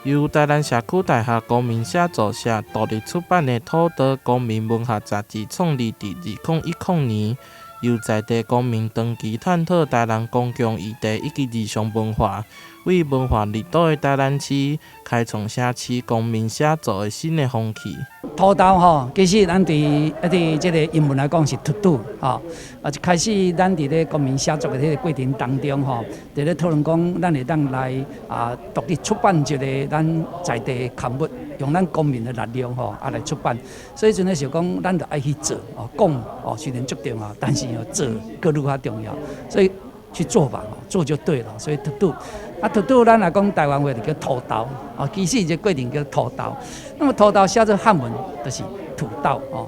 由台南社區大學公民寫作社獨立出版的《土豆公民文學雜誌》創立佇2010年，由在地公民長期探討台南公共議題以及日常文化，為文化綠島的台南市開創城市公民寫作的新的風氣。土豆吼，其實咱佇啊佇這個英文來講是 to do 吼，啊一開始咱佇咧公民寫作的彼個過程當中吼，佇咧討論講，咱會當來啊獨立出版一個咱在地的刊物，用咱公民的力量吼啊來出版。所以陣咧想講，咱著愛去做哦，講哦雖然足重要，但是哦做閣愈較重要，所以去做吧，做就對了。所以 to do 啊 to do，咱若講台灣話就叫土豆哦，其實這過程叫土豆。那麼土豆寫做漢文就是土豆哦，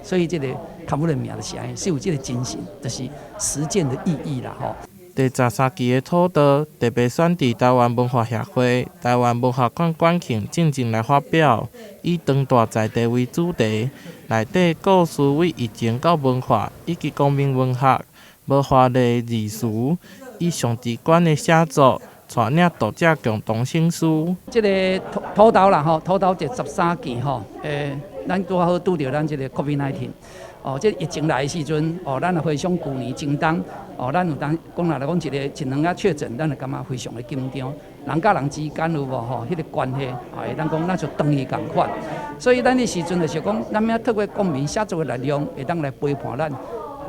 所以這個刊物的名就是按呢，是有這個精神，就是實踐的意義啦吼。第13期的土豆特別選佇台灣文化協會、台灣文學館館慶進前來發表，以當代在地為主題，內底故事為疫情到文化以及公民文學，無華麗字詞，以上直觀的寫作，帶領讀者共同省思。這個土豆啦吼，土豆第13期吼，咱拄好拄著咱這個 COVID-19，哦，這疫情來的時陣，哦，咱也回想舊年前冬，哦，咱有當講來講一個一兩個確診，咱就感覺非常的緊張，人佮人之間有無吼，彼個關係，會當講咱就斷去仝款。所以咱彼時陣就是講，咱欲透過公民寫作的力量，會當來陪伴咱，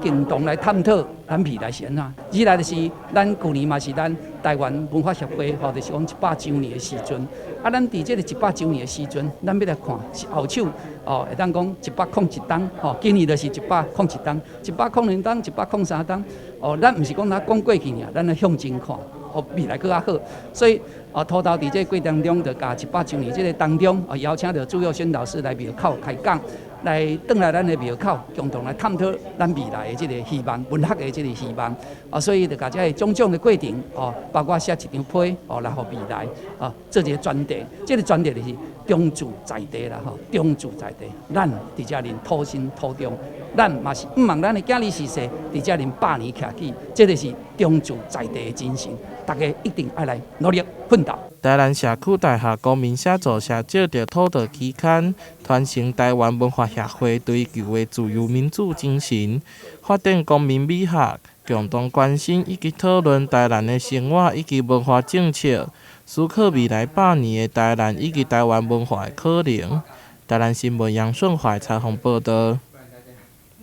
共同來探討咱未來是按怎。二來就是咱舊年嘛是咱台灣文化協會吼，就是講100週年的時陣。啊，咱佇這個一百週年的時陣，咱欲來看是後手哦，會當講101冬吼，今年就是101冬，102冬，103冬。哦，咱毋是講咱講過去爾，咱來向前看，哦，未來閣較好。所以哦，土豆佇這個過程中，就共100週年這個當中，哦，邀請著朱佑軒老師來廟口開講。來轉來咱的廟口，共同來探討咱未來的這個希望，文學的這個希望。啊，所以就共這个種種的過程，哦，包括寫一張批，哦，來予未來，哦，做一個專題。這個專題就是長駐在地啦，吼，長駐在地，咱佇遮恁土生土長，咱嘛是毋問咱的囝兒是誰，佇遮恁百年徛起，這個是長駐在地的精神，大家一定愛來努力奮鬥。台南社區大學公民寫作社藉著土豆期刊，傳承台灣文化協會追求的自由民主精神，發展公民美學，共同關心以及討論台南的生活以及文化政策，思考未來百年的台南以及台灣文化的可能。台南新聞楊順懷採訪報導。